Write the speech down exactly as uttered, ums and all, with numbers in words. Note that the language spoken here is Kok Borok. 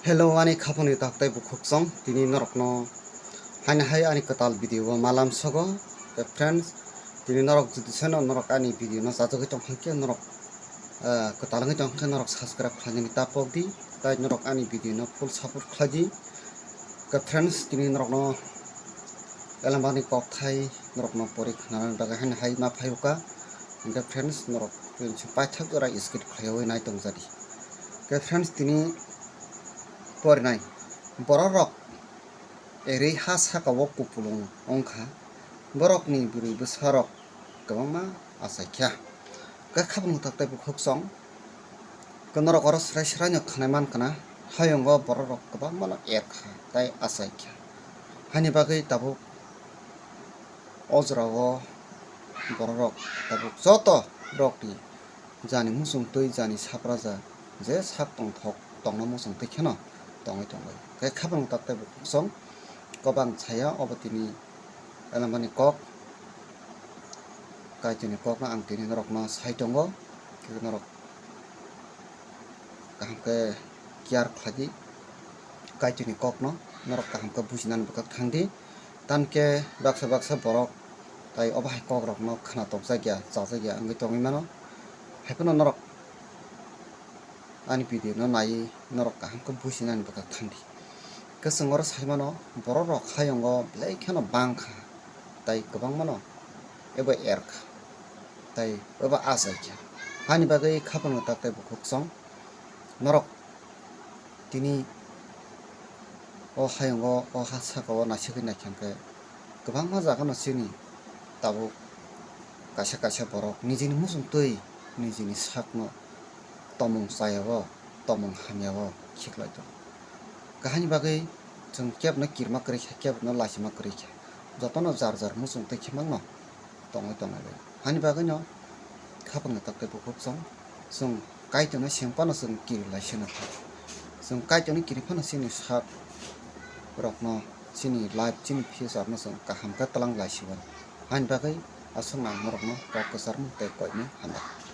Hello, ani khapangni tak tei bukhuk song, tini norokno haino hai ani kwtal video o malam sogo. Tei friends, tini norok jodi seno norok ani video no chajagwi tong khe norok, ah, kwtal wngwi tong khe norok subscribe khlainani ta pok di, tei norok ani video no full support khlai di. Tei friends, tini norokno elembani kokthai norokno pori khnanani bagwi haino hai ma phai rwkha. Hwnkhe friends, norok paithak jora skip khlaiwi nai tong jadi. Tei friends, tini porinai bororok erwi ha saka o kupulung wngkha, borokni bwrwi bwsarok kwbangma achaikha. Khe khapang mwthak tei bukhuk song, norok oro swrai swraino khnai mankha na, hayungo bororok kwbangmano erkha tei achaikha. Haini bagwi tabuk o jorao bororok tabuk joto rokni jani muchungtwi, jani sapraja, je sak tongthok tongna muchungtwi kheno tongwi tongwi. Khe khapang tak tei bukhuk song kwbang saya obo tini elembani kok, Kaitorni kokno ang tini norokno sai tongo, khe norok kaham khe care khlai di. Kaitorni kokno norok kaham khe bujinani bwkhak thang di. Tamo khe baksa baksa borok tai obo hai kokrokno khna tokjakya, chajakya wngwi tongwi mano. Haiphano norok ani video no naiwi norok kaham khe bujinani bwkhak thang di. Khe chwng oro sai mano, bororok hayungo belai kheno bang kha, tai kwbangmano ebo er kha, tai ebo achai kha. Haini bagwi khapang mwthak tei bukhuk song norok tini o hayungo, o ha saka o naisingwi naikha khe kwbangma jagano chini tabuk kaisa kaisa borok nijini muchungtwi nijini sakno tomung chayao, tomung hamyao khiklai tongo. Kahini bagwi chwng kebno kirima kwrwi kha, kebno laisima kwrwi kha, jotono jar jar muchungtwi khimangno tongwi tongnai bai. Hani bagwino khapangni tak tei bukhuk song, chwng Kaitorno seng phano chwng kiri lai seno. Chwng Kaitorno kiri phano chini sak rokno, chini life, chini future no chwng kaham khe twlang lai sigo. Hani bagwi aswk ang norokno kok kwcharmung tei koimung hambai.